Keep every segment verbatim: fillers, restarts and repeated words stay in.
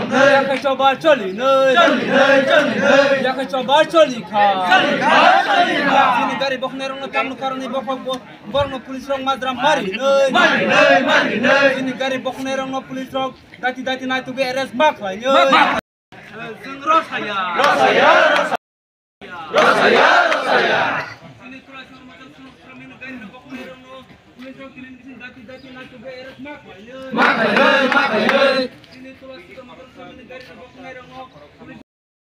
Yakhai choba choli noi. Choli noi, choli noi. Yakhai choba choli kha. Choli kha, choli kha. Chini gari bokhnairokno tamno karani bokhok bo-, borokno police rok majra mari noi. Mari noi, mari noi. Chini gari bokhnairokno police rok dati dati nai tubi arrest ma khlai noi. Ma, ma. Chwng rosaya. Rosaya, rosaya. Rosaya, rosaya. Chini Tulashigar Motor Showroom ni gari no bokhnairokno police rok tini dati dati nai tubi arrest ma khlai noi. Ma khlai noi, ma khlai noi. Chini Tulashigar Motor Showroom ni gari no bokhnairokno police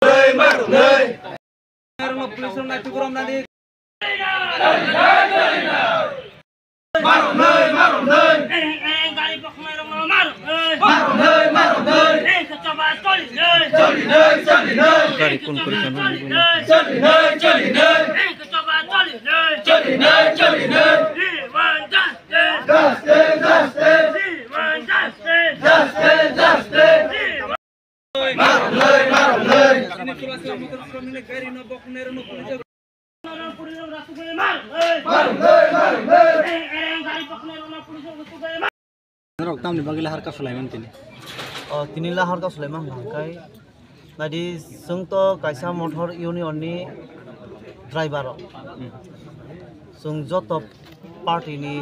Hey, marok nei. Police rok nai tubi romnani. Marok nei, marok nei. Ereng, ereng, gari bokhnairokno marok nei. Marok nei, marok nei. Ereng khe choba choli nei. Choli nei, choli nei. Gari kun kori kano choli nei. Choli nei, choli nei. Ereng khe choba choli nei. Choli nei, choli nei. We want justice. Justice, justice. We want justice. Justice, justice. We want Marok nei, marok nei. Chini Tulashigar Motor Showroom ni gari no bokhnairokno police rok. Marok nei, marok nei. Norok tamni bagwi lahar ka sulaiman tini. O, tini lahar ka sulaiman hwnkha khe. Naidi, chwng to kaisa motor union ni driver rok. Hmm. Chwng joto party ni,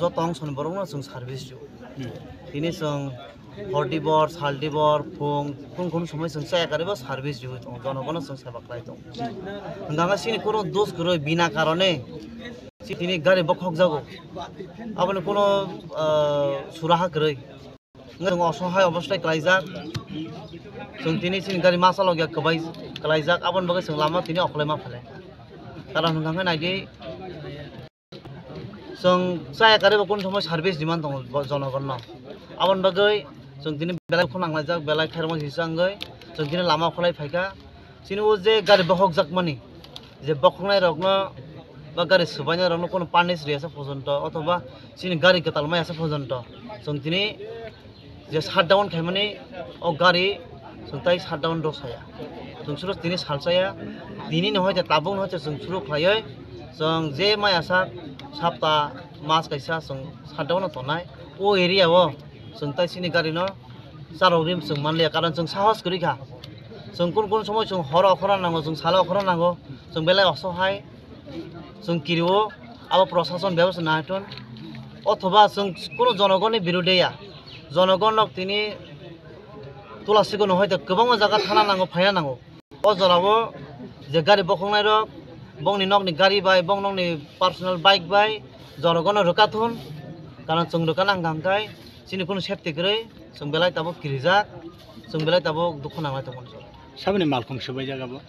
joto ongso ni borok no chwng service rw. Hmm. Tini chwng hor dibor, sal dibor, phung, phung khum somoi chwng chaya kwrwi bo service rwi tongo, jonogono chwng seba khlai tongo. Hwnkha khe chini kunu dos kwrwi bina karone si tini gari bokhok jago. Aboni kunu, ah, suraha kwrwi. Wngkha chwng osohai obostai kwlaijak. Chwng tini chini gari masa logya kwbai kwlaijak, aboni bagwi chwng lama tini okolai ma phalai. Karon hwnkha khe naidi, Chwng chaya kwrwi bo kunu somoi service demand tongo bo jonogonno. Aboni bagwi chwng tini belai dukhu nanglaijak, belai khairokma kisa wngwi chwng tini lama okolai phaikha. Chini o je gari bokhokjakmani, je bokhoknairokno ba gari swbainairokno kunu punish riyasa porjonto, othoba chini gari kwtal mayasa porjonto chwng tini je shutdown khaimani o gari chwng tai shutdown rw saya. Chwng suro tini salsaya, tini no hoite tabuk no hoite chwng suro khlaiwi chwng je maya sak sapta mas kaisa chwng shutdown no tongnai. O area o chwng tai chini gari no charok rim chwng manliya, karon chwng sahos kwrwi kha. Chwng kun kun somoi chwng horo okhorna nango, chwng salo okhorna nango, chwng belai osohai. Chwng kirio abo prosason bebostha naithon, othoba chwng kunu jonogonni birudhe ya, jonogon rok tini Tulashigar no hoite kwbangma jaga thana nango, phaina nango. O jorao je gari bokhoknai rok bongni nokni gari bai, bong nokni personal bike bai jonogon no rwkha thun, karon chwng rwkha nang hwnkha khe chini kunu safety kwrwi chwng belai tabuk kirijak, chwng belai tabuk dukhu nanglai tongmani. Saboni malkhung swbaijak abo?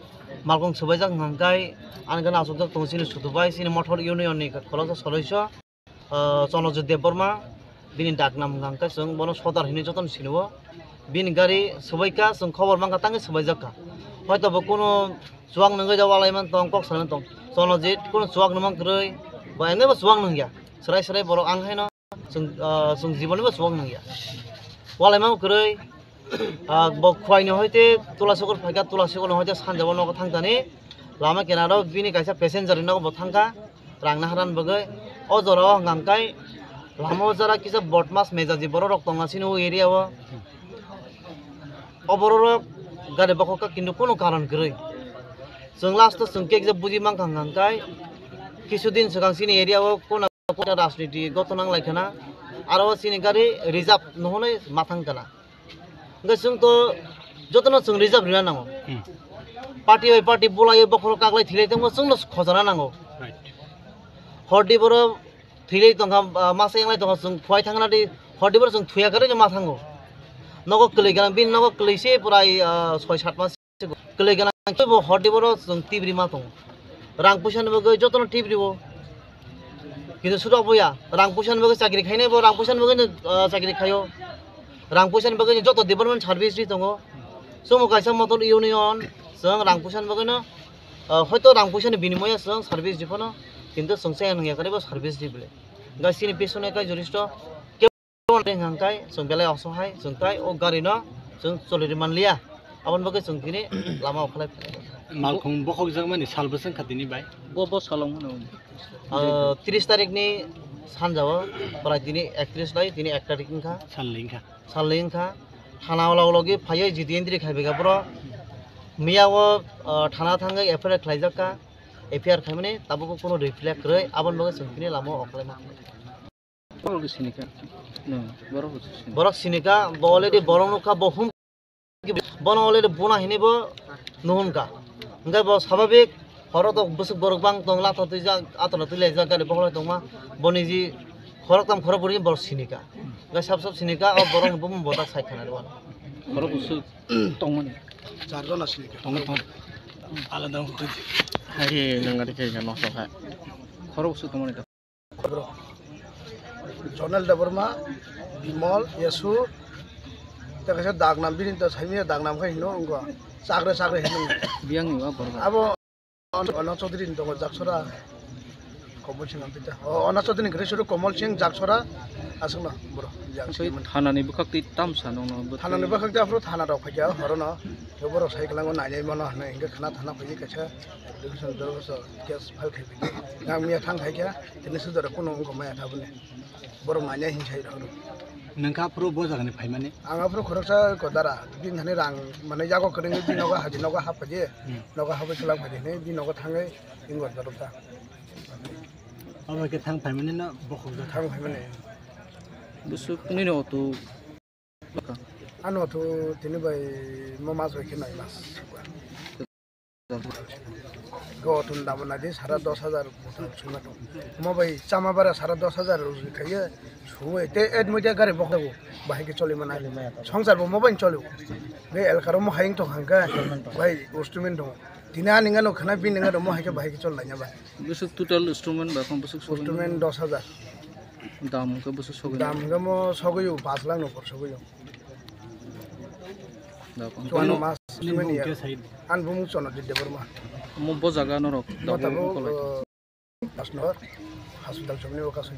Malkhung swbaijak hwnkha khe ani gana aswkjak tongo chini Sudu bai, chini Motor Union ni khoroksa soloiso, ah, Chonojit Debbarma, bini dak nam hwnkha khe chwng bono Sodar hinwi jotono sinio. Bini gari swbaikha, chwng khobor mankha tangwi swbaijakha. Hoito bo kunu chuwak nungwi da walai man tong, kok salai man tong. Chonojit kunu chuwak nungmang kwrwi, bo ene bo chuwak nungya. Swrai swrai borok ang haino. Chwng, ah, chwng jiboni bo chuwak nungya. Walai mano kwrwi, ah, bo Khwaini hoite Tulashigar phaikha, Tulashigar no hoite sanjabo nogo thangkani. Lama kinaro bini kaisa passenger ni nogo bo thangkha, rang naharani bagwi. O jorao hwnkha khe lama o jora kisa bodmas mejaji borok rok tongna sini o area o. O borok rok gari bokhok kha kintu kunu karon kwrwi. Chwng last o chwng khe kisa buji mankha hwnkha khe kisu din swkang sini area o kunu Kota rajniti goto nang lai khana, aro chini gari reserve no hwnwi ma thang kana. Hwnkhe chwng to jotono chwng reserve rina nango. Hmm. Party bai party bulai bokhoro kaklai thilai tongmo chwngno khojana nango. Right. Hordi boro thilai tongkha, ah, masa yanglai tongkha chwng thuai thangna di, hordi boro chwng thuya kwrwi no ma thango. Nogo kwlwi gana, bini nogo kwlwi se pura, ah, soi sat mas. Kwlwi gwnang khe bo hordi boro chwng tibri ma tongo. Rang puisa ni bagwi jotono tibri o. Kintu sudo aboya, rang puisa ni bagwi chakri khainai bo, rang puisa ni bagwi no, ah, chakri khaio. Rang puisa ni bagwi joto department service ri tongo. Chwngbo kaisa motor union, chwng rang puisa ni bagwi no, ah, hoito rang puisa ni binimoya chwng service ri phano, kintu chwng chaya nungya kwrwi bo service ri bwle. Ga sini pisone kai juristo, Hwnkhe chwng belai osohai, chwng tai o gari no chwng choli rwmanliya. Aboni bagwi chwng tini lama o khlai. Malkhung bokhokjakmani sal bwswk kha tini bai? Bo, bo salong hwno. Ah, tris tarik ni sanja o, prai tini ektris lai, tini ek tarik wngkha. Salni wngkha. Salni wngkha. Thana ulo ulogi phaiwi G D entry khai bega boro. Miya o, ah, thana thangwi F I R khlaijak kha. F I R khaimani tabuk kunu reflect kwrwi aboni bagwi chwng tini lama o oklaima. Borok sinika. No, borok sinika. Borok sinika, bo already borok nukha, bo hum-, bono already buna hinwi bo nuhun kha. Hwnkhe bo swbhabik, horo to bwswk borok bang tong, latha twijak, atona twilaijak, gari bokhorok tongma, boni ji khorok tam khorok bwrwi borok sinika. Hwnkhe sab sab sinika, o borok ni bumung bodak sai khana rwmani. Khorok bwswk tongmani. Char jona sinika. Tong, tong. Alada wngkha. Hai, nang gari khe nosto kha. Khorok bwswk tongmani. Bro. Jonel Debbarma, Bimol, Yesu, tei kaisa Dagnam, bini to saimanya Dagnam khe hino wngkha. Chakre, chakre hino wngkha. Biyangni wa borok? Abo Ona Chaudhary ni tongo Jaksora, Komol Singh Ampita. O, Ona Chaudhary ni gre suru Komol Singh Jaksora, aswkno bro. Thanani bwkhak twi tamsa nongno. Thanani bwkhak twi aphuru thana rok phaikha horono. Borok sai kwlango nainai mano hinwi hwnkhe khana thana phaiwi kaisa application dorkhasto case file khai phaiwi. Nang miya thang khaikha, tini sudara kuno wngkha maya thaboni. Borok nainai hinwi sai rok. Nangkha aphuru bo jagani phaimani? Ang aphuru khoroksa kodara, bini thani rang, mane yago kwrwngwi bini nogo haji nogo haphaji, Hmm. nogo haphaji kwlak phaji hinwi bini nogo thangwi ingo dorok da. Omo khe thang phaimani no bokhok da? Thang phaimani. Bwswk nini auto? Ano auto tini bai mo mas bai khe nai mas. Go tun dam na di sara dos hajar bota suma to. Mo bai chama bara sara dos hajar rugi khaye. Suwe te et mo gari bok dago. Bahai ke choli mana. Songsar bo mo bai choli. Be el karo mo haying to hangka. Bai instrument do. Tini ani ngano khana bin ngano mo hai ke bahai ke chol lanya ba. Bwswk total instrument ba kon bwswk sogwi? Instrument dos hajar. Dam ke bwswk sogwi? Dam ke mo sogwi u pas lakh no por sogwi u. Da kon. Chuano mas ni mung ke sai. An bumung chono di Debbarma. Mo bo jaga norok da bo tabo, kolai. Uh, Pasnor hospital chomni o kasung.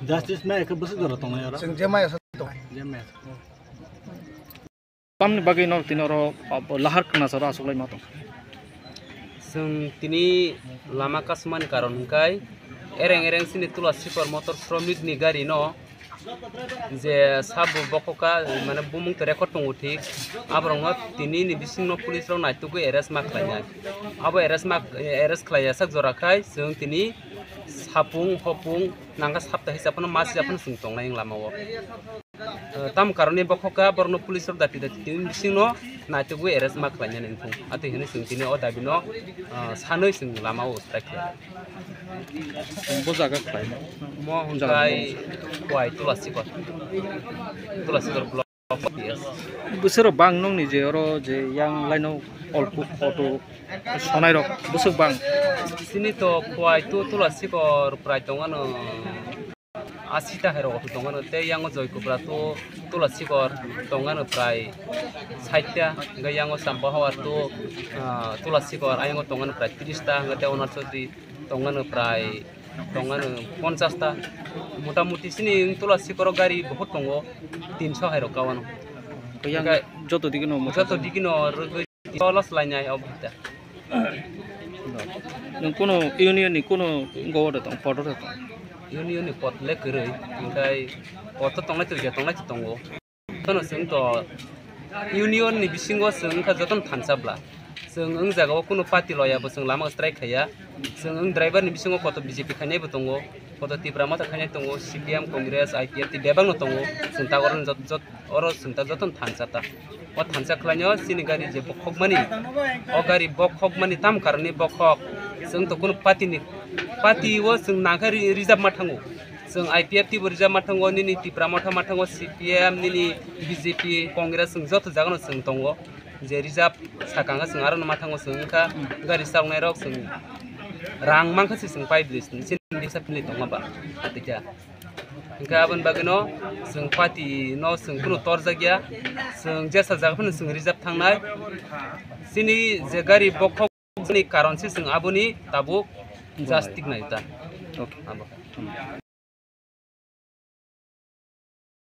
Justice ma ek bwswk jora tongnai ora? Chwng je maya sa tong. Je maya. Tamni bagwi no tini oro, ah, lahar khna saro aswk lai ma tong. Chwng tini lama kasumani karon hwnkhe ereng ereng chini Tula Sikor motor sromik ni gari no je sabo bokhok kha, mane bumung to record tongo thik, aborok no tini ni bising no police rok naitugwi arrest ma khlainai. Abo arrest ma, arrest khlaiya sak jora khai chwng tini sapung hopung nangkha sapta hisab phano masi phano chwng tongnai wng lama o. Eh, tam karoni bokhok kha borokno police rok dati dati tini bisingno naitugwi arrest ma khlainani wngkha. Atwi hwnwi chwng tini o dabino, ah, sanwi chwng lama o strike khlai. Bo jaga khlaino? Mo hwnkhai Kwai Tulasikor. Tulasikor block P S. Bwswk bang nongni je oro je yang laino olpuk auto sonai rok bwswk bang? Chini to Kwai to Tulasikor prai tongano. Asita hai rok auto tongano, tei yango Joy Kubra to Tulasikor tongano prai sait ta, hingke yango Champa Hawar to, ah, Tulasikor ayongo tongano prai tris ta, hingke tei Onar Chaudhary tongano prai tongano ponchas ta. Mota moti chini Tulasikoro gari bohot tongo, tinso hai rok kawano. Yang hingke joto digi no mota joto digi no rwgwi Tolo swlainai o bwta. Nwng kuno union ni kuno gowo de tong, poto de tong? Union ni pot le kwrwi, hwnkhe poto tongnai tongya, tongnai tongo. Tono chwng to union ni bisingo chwng wngkha jotono thansa bla. Chwng wng jagao kuno party loya bo chwng lama strike khaiya. Chwng wng driver ni bisingo koto B J P khainai bo tongo, koto Tipra Motha khainai tongo, C P M, Congress, I P F T bebak no tongo. Chwng ta oro jot, jot, oro chwng ta jotono thansa ta. O thansa khlainw chini gari je bokhokmani, o gari bokhokmani tam karoni bokhok. Chwng to kunu party ni, party o chwng nangkhe ri-, reserve ma thango. Chwng I P F T bo reserve ma thango, nini Tipra Motha ma thango, C P M, nini B J P, Congress, chwng joto jagano chwng tongo. Je reserve sakang chwng aro ma thango chwng wngkha gari chaloknai rok chwng rang mankha se chwng pai bwlwi chwng chini bisa philwi tongma ba. Atikya. Hingke aboni bagwino chwng party no chwng kunu torjakya, chwng jesa jaga phano chwng reserve thangnai. Chini je gari bokhok ni karon se chwng aboni tabuk jastik nai ta. Okay. Abo.